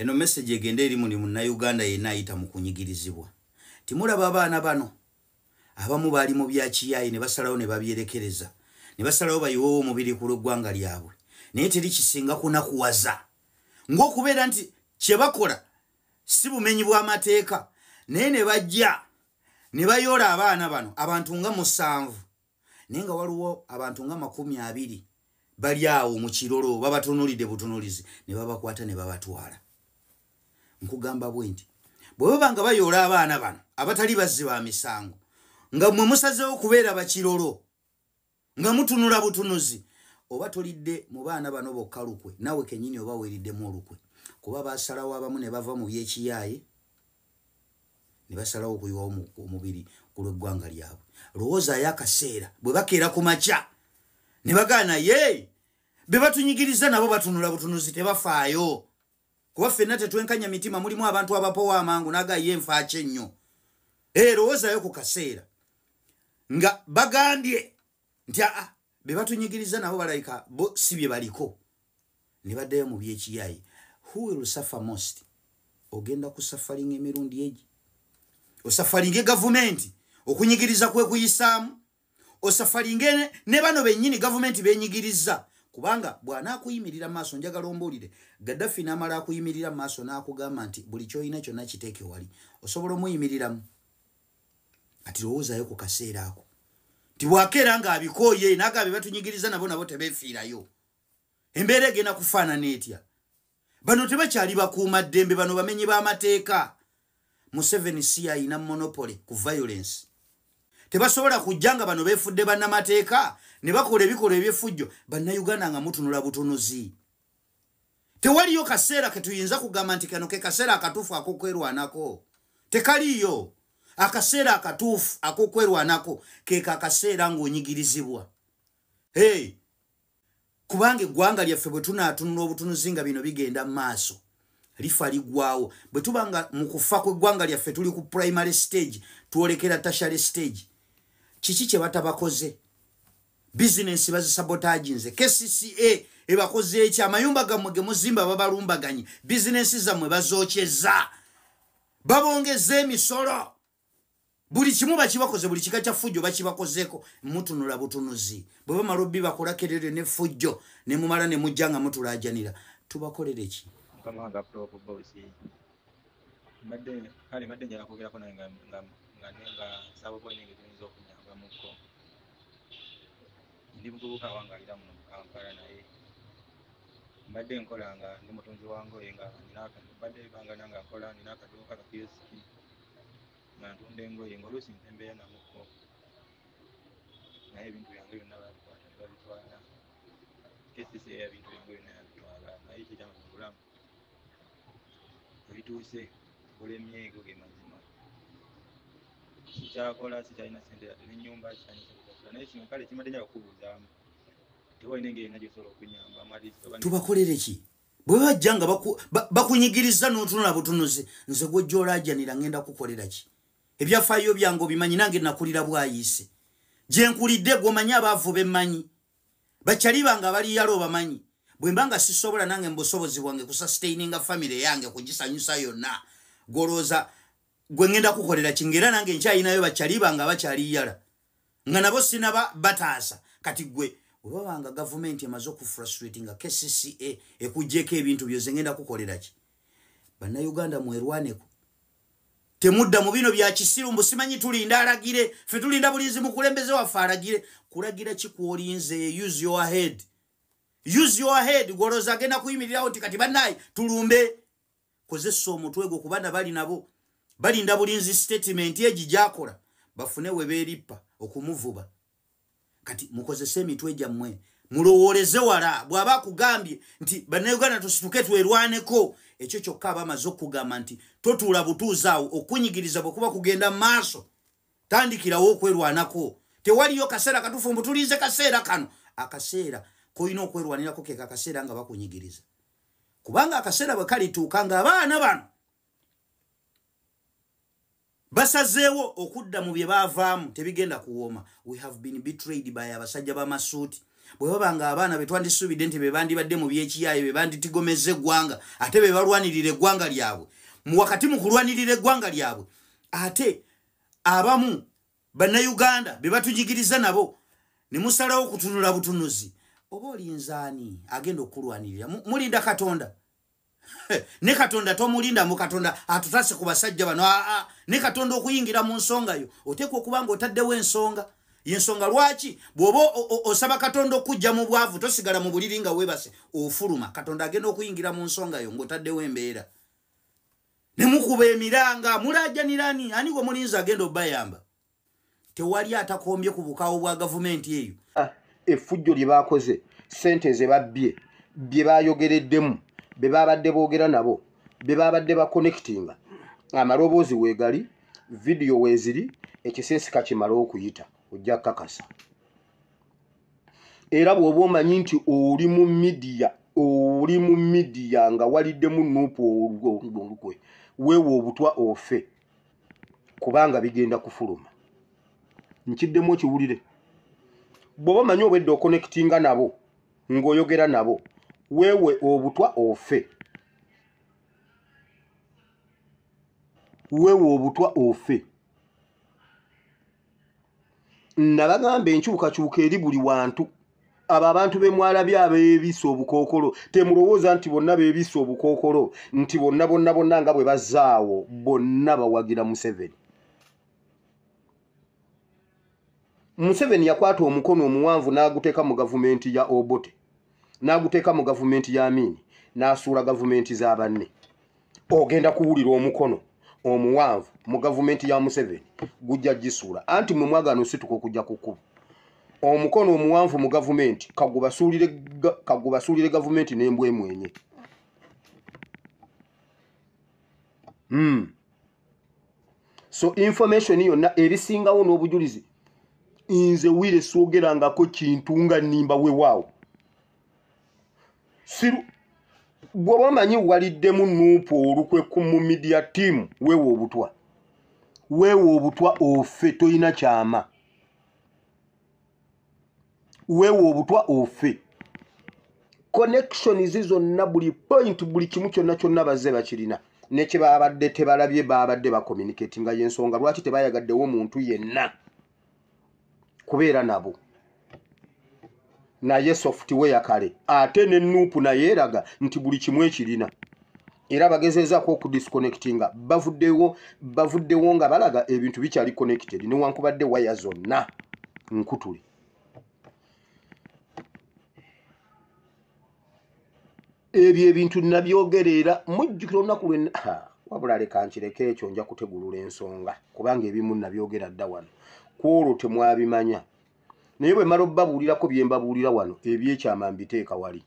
Eno message egende eri muli munnayuganda yenna ayita mu kunyigirizibwa. Timulaba abaana bano abamu baali mu byakiyayi ne basalawo ne babyerekereza, ne basalawo bayiwewo omubiri ku lw'eggwanga lyabwe. Naye teri kisinga kunakuwaza ng'okubeera nti kye bakola si bumenyi bw'amateeka, naye ne bajja ne bayoola abaana bano abantu nga 7, naye nga waliwo abantu nga 20 bali awo mu kirolo babatunulidde butunulizi ne babakwata ne babatwala. Nkugamba bwe nti bwe baba nga bayoola abaana bano abatali bazzi ba misango, nga mmwe musazeewo kubeera bakirolo nga mutunula butunuzi, oba tolidde mu baana bano bokka lukwe, naawe kennyini oba weeriddemu olukwe, kuba baasalawo abamu ne bava mu by'ekiyaaye ne basalawo okuyiwawo omubiri ku lw'eggwanga lyabwe. Lowoozaayo akaseera bwe bakeera ku makya ne bagaana ye be batunyigiriza nabo batunula butunuzi tebafaayo, kuba ffenna tetwenkanya mitima, mulimu abantu abapowa amangu naga ye nfaaki ennyo. Lowoozaayo ku kaseera nga bagambye nti aa be batunyigiriza nabo balabika bo si bye baliko, ne baddayo mu by'ekiyayi. Who will suffer most? Ogenda kusafaringa emirundi egi, osafaringe gavumenti okunyigiriza kwe kuyisaamu, osafaringe ne bano bennyini gavumenti benyigiriza. Kubanga bw'anaakuyimirira maaso, njagala ombuulire, Gaddafi n'amala akuyimirira maaso n'akugamba nti buli ky'olina kyonna kiteeke wali, osobola omuyimiriramu? Kati lowoozaayo ku kaseera ako nti bw'akeera ng'abikooye n'agamba be batunyigiriza nabo nabo tebeefiirayo, embeera egenda kufaanana etya? Bano tebakyali bakuuma ddembe, bano bamenyi b'amateeka. Museveni si ayina monopoly ku violence. Tebasobola kujja nga bano beefudde bannamateeka ne bakola ebikolwa eby'effujjo, bannayuganda nga mutunula butunuzi. Tewaliyo kaseera ke tuyinza kugamba nti kano ke kaseera akatuufu ak'okwerwanako. Tekaliiyo. Akaseera akatuufu ak'okwerwanako ke akaseera ng'onyigirizibwa. Hey! Kubanga eggwanga lyaffe bwe tunaatunula obutunuzi nga bino bigenda mu maaso, lifa liggwawo. Bwe tuba nga mu kufa kw'eggwanga lyaffe tuli ku primary stage, twolekera tertiary stage. Kiki kye batabakoze? Bizinensi bazisabotaginze, KCCA ebakoze eki? Amayumba gammwe ge muzimba babalumbaganye, bizinensi zammwe bazookyeza, babongeza emisolo, buli kimu bakibakoze, buli kika kya ffujjo bakibakozeeko. Mutunula butunuzi. Bwe bamala obbi bakola kerere ne ffujjo ne mumala ne mujja nga mutulaajanira. Tubakolere ki? Mukama wange Prof Boss, mbadde kale mbadde njagala kwogerako naye nga nga nga nga nsaba oba olina engeri gy'oyinza okunyambamuko. Ndi muvubuka awangaalira muno mu Kampala, naye mbadde nkola nga ndi mutunzi wa ngoye, nga nina mbadde bangana nga nkola, nina akaduuka ka kiosk nga ntunda engoye, ng'oluusi ntembeeya namukko, naye ebintu byange byonna babikwata ne babitwala. KCCA ebintu byange byonna yabitwala, naye kyekyama mu bulamu ebituuse bulemye, go ge mazima. Sikyakola, sikyalina ssente yadde n'ennyumba sikyalina ssente kusasula, naye kino kale kimbadde njagala kukubuuzaamu tewalina olina engeri yonna gy'osobola okunyambamu at least oba Tubakolere ki? Bwe bajja nga bakunyigiriza n'otunula butunuzi, nze gw'ojja olaajanira ngenda kukolera ki? Ebyafaayo byange obimanyi, nange nakulira bwayiise gye nkulidde, gw'omanyi abaavu bemmanyi, bakyali bange abali yalo obamanyi. Bwe mba nga sisobola nange mu busobozi bwange kusustaininga famire yange kugisanyusa yonna, gw'olowooza gwe ngenda kukolera ki? Ng'era nange nkyayinayo bakyali bange abakyali yala nga nabo sinaba bataasa. Kati gwe bwe baba nga gavumenti emaze okufrustratinga, KCCA ekugyeko ebintu byoze, ngenda kukolera ki? Bannayuganda, mwerwaneko, temudda mu bino bya kisiru mbu simanyi tulinda alagire. Ffe tulinda bulinzi mukulembeze waffe alagire. Kulagira ki kwolinze? Use your head, use your head. Gwolowooza agenda kuyimirirawo nti kati bannaye tulumbe? Kozesa omutwe gwo, kubana bali nabo balinda bulinzi statement egi gyakola bafune we beerippa okumuvuba. Kati mukozese emitwe gyammwe, mulowooleze wala. Bw'aba akugambye nti bannayuganda tusituke twerwaneko, ekyo kyokka aba amaze okugamba nti totuula butuuzi awo. Okunyigiriza bwe kuba kugenda mu maaso, tandikirawo okwerwanako. Tewaliyo kaseera katuufu mbu tulinze kaseera kano. Akaseera kolina okwerwanirako ke kakaseera nga bakunyigiriza, kubanga akaseera bwe kalituuka ng'abaana bano basazeewo okudda mu bye baavaamu, tebigenda kuwooma. We have been betrayed by abasajja b'amasuuti. Bwe baba nga abaana be twandisuubidde nti be bandibadde mu byekiyaaye, be banditigomezza eggwanga, ate be balwanirira eggwanga lyabwe, mu wakati mu kulwanirira eggwanga lyabwe, ate abamu bannayuganda be batunyigiriza nabo ne musalawo kutunula butunuzi, oba olinzaani agenda okulwanirira? Mulinda Katonda? Ne Katonda tomulinda, mu Katonda atutase ku basajja bano. Aa, ne Katonda okuyingira mu nsonga yo oteekwa okuba nga otaddewo ensonga. Yensonga lwaki bw'oba osaba Katonda okujja mu bwavu, tosigala mu buliri nga weebase, ofuluma. Katonda agenda okuyingira mu nsonga yo ng'otaddewo embeera. Ne mukuba emiranga, mulaajanirani? Ani gwe mulinzi agenda obbayamba? Tewali atakombye ku bukawo bwa gavumenti eyo. Effujjo lye baakoze, ssente ze babbye, bye baayogereddemu, be babadde boogera nabo, be babadde baconnectinga, amaloboozi weegali, vidiyo weeziri. Ekiseesika kimale okuyita, ojja kakasa. Era bw'oba omanyi nti oli mu media, oli mu media nga waliddemu NUP olukwe, weewa obutwa ofe, kubanga bigenda kufuluma. Nkiddemu okiwulire. Bw'oba omanyi obwedde oconnectinga nabo, ng'oyogera nabo, weewe obutwa ofe, weewe obutwa ofe. Nabagamba enkyukakyuka eri buli wantu. Abo abantu be mwalabye abeebisa obukookolo, temulowooza nti bonna beebisa obukookolo, nti bonna bonna bonna nga bwe bazzaawo bonna bawagira Museveni. Museveni yakwata omukono omuwanvu n'aguteeka mu gavumenti ya Obote, n'aguteeka mu gavumenti ya Amini, n'asuula gavumenti za banne. Ogenda kuwulira omukono omuwanvu mu gavumenti ya Museveni gujja gisuula. Anti mwe mwagaana osituka okujja ku kkubo. Omukono omuwanvu mu gavumenti kagubasuulire gavumenti n'embwa emwenye. So information yonna ebisingawo n'obujulizi, nze wire soogerangako kintu nga nnimba weewaawo. Bw'oba omanyi waliddemu NUP olukwe ku mu media team, weewa obutwa, weewa obutwa ofe, toyina kyama, weewa obutwa ofe. Connections zonna, buli point, buli kimu kyonna kyonna bazze bakirina. Ne kye babadde tebalabye, babadde bacommunicatinga. Y'ensonga lwaki tebayagaddewo muntu yenna kubeera nabo. Naye software kale ate ne NUP naye eraga nti buli kimu ekirina, era bagezezaako okudisconnectinga, bavuddewo, bavuddewo nga balaga ebintu bikyali connected newankubadde waya zonna nkutule. Ebyo ebintu nabyogera era mujjukira olunaku lwe, wabula leka nkireke ekyo, nja kutegulula ensonga kubanga ebimu nabyogera dda wano, ku olwo temwabimanya. Naye bwe mala obbabuulirako bye mbabuulira wano, ebyekyama mbiteeka wali,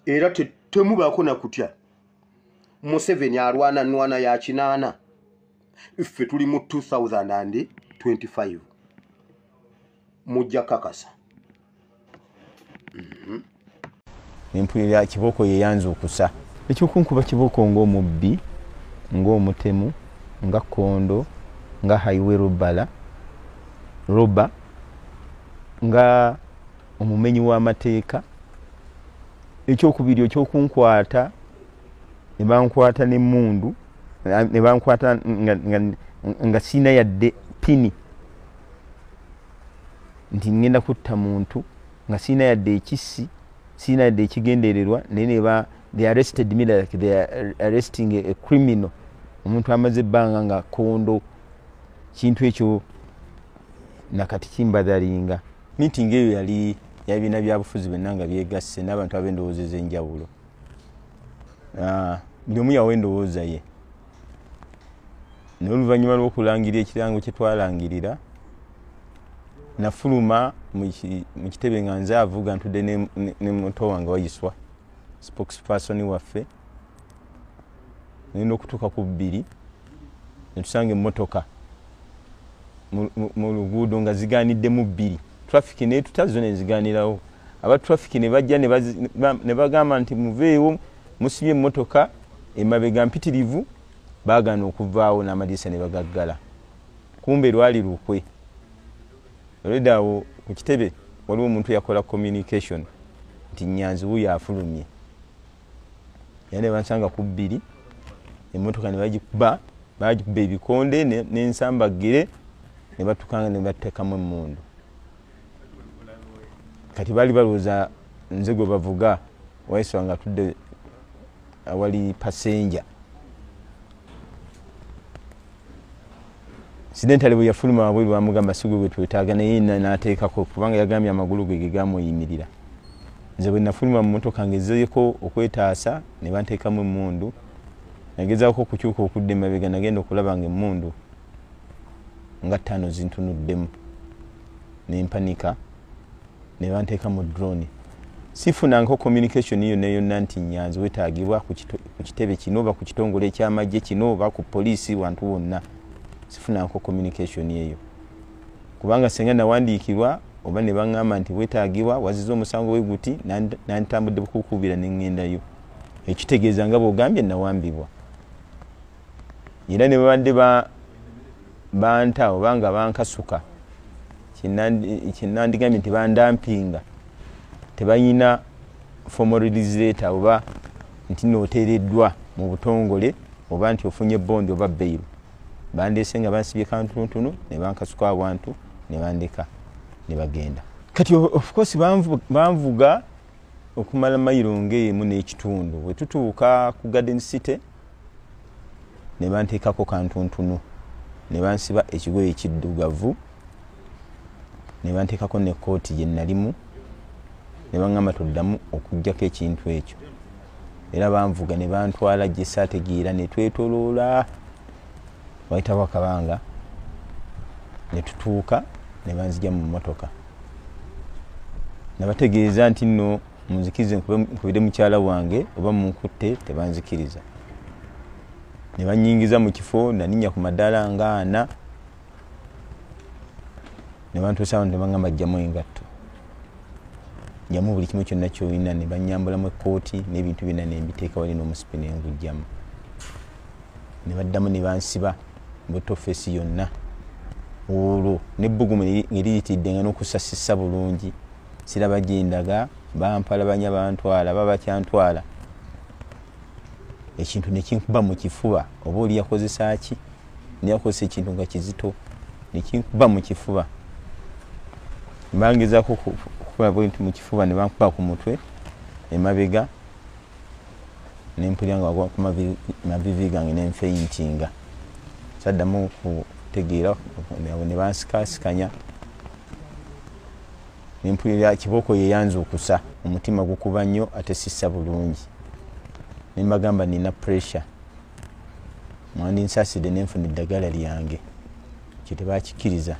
era temubaako na kutya. Museveni alwana nnwana ya 80, ffe tuli mu 2025, mujja kakasa. Nempulira kibooko yeyanza okusa. Ekyokunkuba kibooko ng'omubbi, ng'omutemu, nga kondo, nga highway robber, roba, nga omumenyi w'amateeka. Ekyokubiri ekyokunkwata, ne bankwata n'emmundu, ne bankwata nga sirina yadde pini nti ngenda kutta muntu, nga sirina yadde ekissi, sirina yadde ekigendererwa, naye ne they arrested me like they are arresting a criminal, omuntu amaze ebbanga nga kondo. Kintu ekyo nakati kimbadalinga. Meeting eyo yali yabiina byabufuzi byonna nga byegasse n'abantu ab'endowooza ez'enjawulo. Buli omu yawa endowooza ye, naye oluvannyuma lw'okulangirira ekirango kye twalangirira, nafuluma mu kitebe nga nze avuga, ntudde ne muto wange Wayiswa, spokesperson waffe. Nenda okutuuka ku 2 ne tusanga emmotoka mu luguudo nga zigaaniddemu 2. Traffic neetuta zo ne zigaanirawo. Aba traffic ne bajja ne bagamba nti muveewo, musibye emmotoka emabega mpitirivu. Baagaana okuvaawo n'amadirisa ne bagaggala. Kumbe lwali lukwe. Olwedde awo ku kitebe Waliwo omuntu yakola communication nti Nyanzi wuyo afulumye, era ne bansanga ku 2, emmotoka ne bagikuba, bagikuba ebikonde n'ensambaggere, ne batukanga ne bateekamu emmundu. Kati baali balowooza nze gwe bavuga, Waiswa nga atudde awali passenger. Incidentally bwe yafuluma wabweru bamugamba si gwe bwe twetaaga, naye n'ateekako kubanga yagambye amagulu ge ge gamuyimirira. Nze bwe nafuluma mu mmotoka ngezeeko okwetaasa ne banteekamu emmundu, nagezaako okukyuka okudda emabega, nagenda okulaba nga emmundu nga 5 zintunuddemu, ne mpanika ne banteeka mu drone. Sifunangako communication yonna yonna nti Nyanzi weetaagibwa ku kitebe kino oba ku kitongole eky'amagye kino oba ku poliisi, wantu wonna sifunangako communication eyo, kubanga singa nawandiikirwa oba ne baŋŋamba nti weetaagibwa wazize omusango we guti, nantambudde bukukuubira ne ŋŋendayo. Ekitegeeza nga bw'ogambye nawambibwa, era ne babadde banta oba nga bankasuka, kyenandigambye nti bandampinga, tebalina formal release letter oba nti nooteereddwa mu butongole oba nti ofunye bond oba bail. Bandeese nga bansibye kantuntunu ne bankasuka awantu ne bandeka ne bagenda. Kati of course banvuga okumala mayiro ng'emu n'ekitundu. Bwe tutuuka ku Garden City ne banteekako kantuntunu, ne bansiba ekigoye ekiddugavu, ne banteekako n'ekkooti gye nalimu, ne baŋŋamba toddamu okuggyako ekintu ekyo. Era banvuga ne bantwala gye saategeera, ne twetooloola, wayitawo akabanga ne tutuuka ne banzigya mu mmotoka. Nabategeeza nti nno munzikirize nkubire mukyala wange oba munkutte, tebanzikiriza. Ne bannyingiza mu kifo, nalinnya ku maddaala nga 4, ne bantuusa awo ne baŋŋamba ggyamu engatto, ggyamu buli kimu kyonna ky'olina, ne bannyambulamu ekkooti n'ebintu byonna ne mbiteeka wali n'omusipi ne nguggyamu. Ne baddamu ne bansiba bwetofeesi yonna, olwo n'ebbugumu ne liyitiridde nga n'okusasisa bulungi, siraba gye ndaga, bampalabanya bantwala, baba bakyantwala, ekintu ne kinkuba mu kifuba, oba oli yakozesa ki, ne yakozesa ekintu nga kizito ne kinkuba mu kifuba. Bangezaako okukuba bwe nti mu kifuba, ne bankuba ku mutwe emabega, ne mpulira nga bagwa ku maviivi gange ne nfeintinga. Saddamu kutegeera, ne bansikaasikanya, ne mpulira kibooko ye yanzuukusa, omutima gukuba nnyo ate sissa bulungi. Ne mbagamba nina pressure, mwandinsasidde ne nfuna eddagala lyange, kye tebakikkiriza.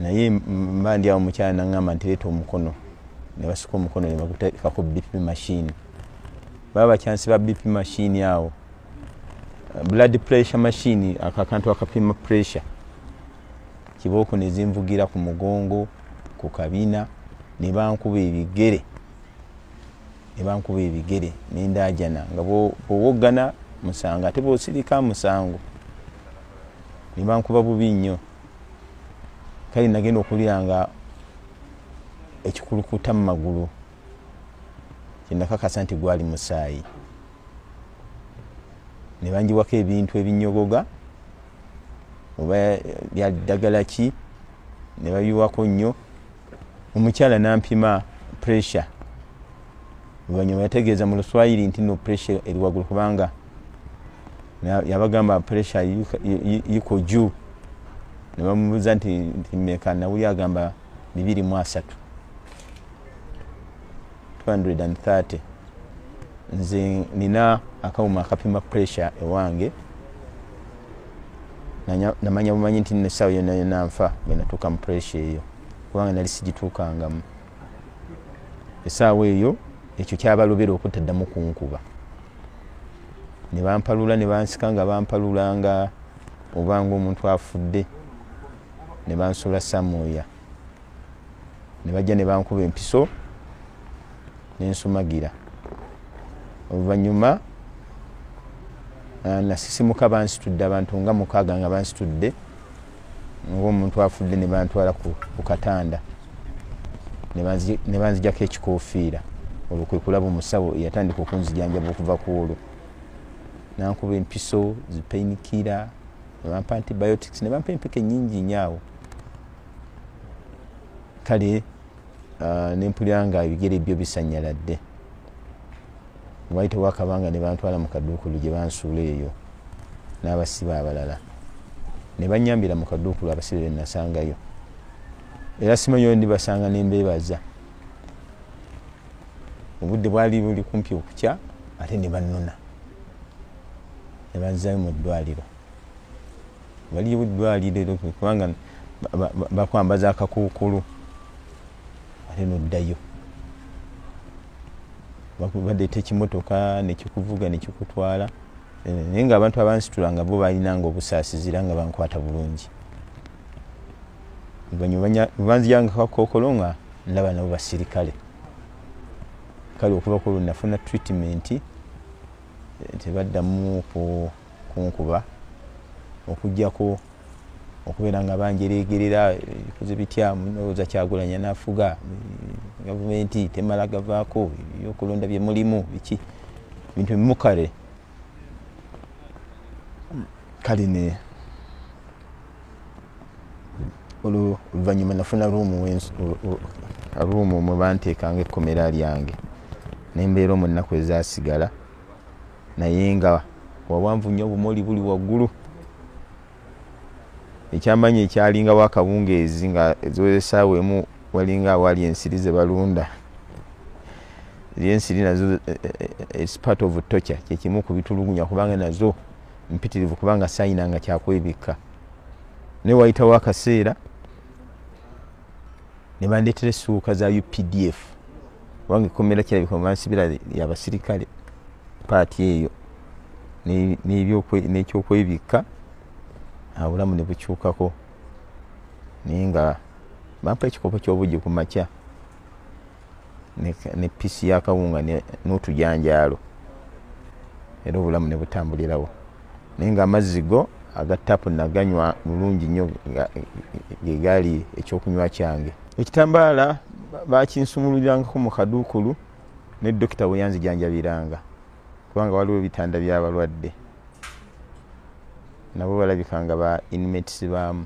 Naye mba ndi awo mukyala n'aŋŋamba nti leeta omukono, ne basika omukono ne baguteekako BP machine. Baba bakyansiba BP machine awo, blood pressure machine, akantu akapima pressure, kibooko ne zinvugira ku mugongo, ku kabina, ne bankuba ebigere, ne bankuba ebigere ne ndaajana nga bw'owoggana musango, ate bw'osirika musango. Ne bankuba bubi nnyo. Kale nagenda okuwulira nga ekikulukuta mu magulu, kye nakakasa nti gwali musaayi. Ne banjiwako ebintu ebinyogoga oba byali ddagala ki, ne babiwako nnyo. Omukyala n'ampima pressure, oluvannyuma yategeeza mu Luswayiri nti no pressure eri waggulu, kubanga yabagamba pressure iko juu. Ne bamubuuza nti mmeka, nawuli agamba 230, 230. Nze nina akawuma akapima pressure ewange, namanya bumanyi nti nno essaawa yonna yonna nfa bwe natuuka mu pressure eyo, kubanga nali sigituukangamu. Essaawa eyo ekyo kyabalobera okutaddamu kunkuba. Ne bampalula ne bansika nga bampalula nga oba ng'omuntu afudde, ne bansula Samuya. Ne bajja ne bankuba empiso ne nsumagira. Oluvannyuma nasisimuka bansitudde, abantu nga 6 nga bansitudde ng'omuntu afudde, ne bantwala ku katanda. Ne banzijako ekikofiira. Olwo kwe kulaba omusawo eyatandika okunzijanjaba okuva ku olwo, nankuba empiso zi painkiller, ne bampa antibiotics, ne bampa empeke nyingi nnyo awo. Kale nempulira nga ebigere byo bisanyaladde. Wayitawo akabanga ne bantwala mu kaduukulu gye bansuula eyo n'abasibe abalala, ne banyambira mu kaduukulu abasibe be nasangayo. Era simanyi ndibasanga ne mbeebaza. Obudde bwali buli kumpi okukya, ate ne bannona ne banzizaayo mu ddwaliro. Waliwo eddwaliro kubanga bakwambaza akakuukulu ate noddayo, baleeta ekimotoka nekikuvuga nekikutwala. Naye nga abantu abansitulanga bo balinanga obusaasizi era nga bankwata bulungi. Oluvannyuma banzijanga kakookolo nga ndaba nabo basirikale. Kale okuva ku olwo nafuna treatment, tebaddamu kunkuba okuggyako okubeera nga banjeregerera, bikoze bitya, ndowooza Kyagulanyi anaafuga gavumenti temala gavaako, ebyokulonda bye mulimu biki, bintu bimukale. Kale ne olwo oluvannyuma nafuna ruumu mwe banteekanga ekkomera lyange, nembeera omwo ennaku ezaasigala, naye nga wawanvu nnyo, obumoli buli waggulu. Ekyamanyi ekyalingawo akawungeezi nga ziweza essaawa 1, walinga awali ensiri ze balunda. Ensiri nazo it's part of torture, kyekimu ku bitulugunya kubanga nazo mpitirivu, kubanga saayinanga kyakwebikka. Naye wayitawo akaseera ne bandeetera essuuka za UPDF, kubanga ekkomera kirabika bansibira yabasirikale paati eyo n'ekyokwebikka, obulamu ne bukyukako. Naye nga bampa ekikopo ky'obugi ku makya ne piisi y'akawunga n'otujanjaalo, era obulamu ne butambulirawo. Naye nga amazzi go aga tapu naganywa bulungi nnyo, ge gaali ekyokunywa kyange. Ekitambaala bakinsumululirangako mu kaduukulu ne dokita bwe yanzijanjabiranga, kubanga waliwo ebitanda by'abalwadde nabo balabika nga ba inmates baamu.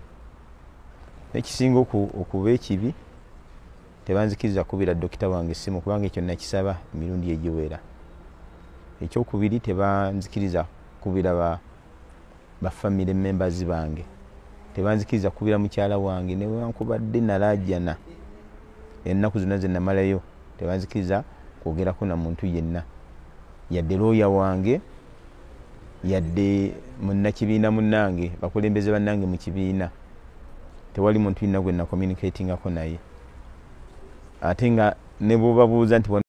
Ekisinga okuba ekibi, tebanzikiriza kubira dokita wange essimu, kubanga ekyo nakisaba emirundi egiwera. Ekyokubiri, tebanzikiriza kubira ba family members bange, tebanzikiriza kubira mukyala wange newankubadde nalaajana ennaku zonna ze namalayo, tebanzikiriza kwogerako na muntu yenna, yadde looya wange, yadde munnakibiina munnange, bakulembeze bannange mu kibiina. Tewali muntu yenna gwe nacommunicatingako naye. Ate nga ne bw'obabuuza nti